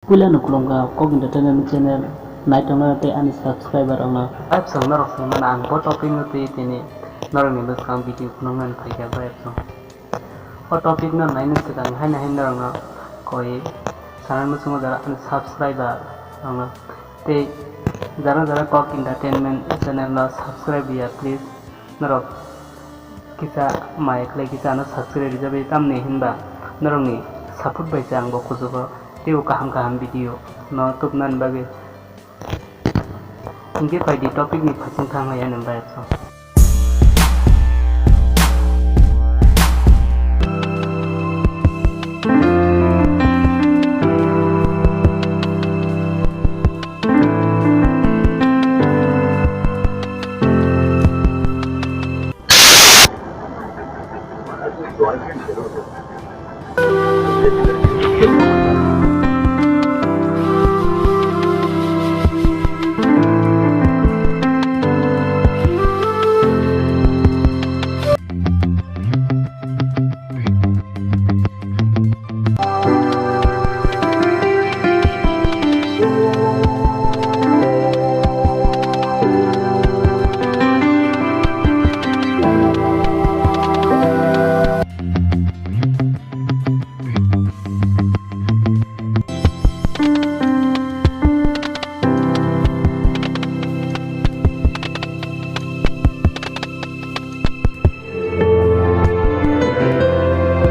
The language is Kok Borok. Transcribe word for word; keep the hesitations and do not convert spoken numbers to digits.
Puila no khulumkha Kok Entertainment channel naitongnai tei ani subscriber rokno. Vibes rok norok swnamano ang bo topic no twi tini norokni bwskang video phunuknani phaikha vibes rok. O topic no naina swkang haino haino norokno koi sanani muchungo jara ani subscriber rokno tei jara jara Kok Entertainment channel no subscribe ya please. Norok kisa maya khlai kisa ano subscribe rijak bai tamni hinba norokni support bai se ang bo kuchugo teibo kaham kaham video no tubnani bagwi. Hinkhe phaidi topic ni phaising thang hai ani vibes rok.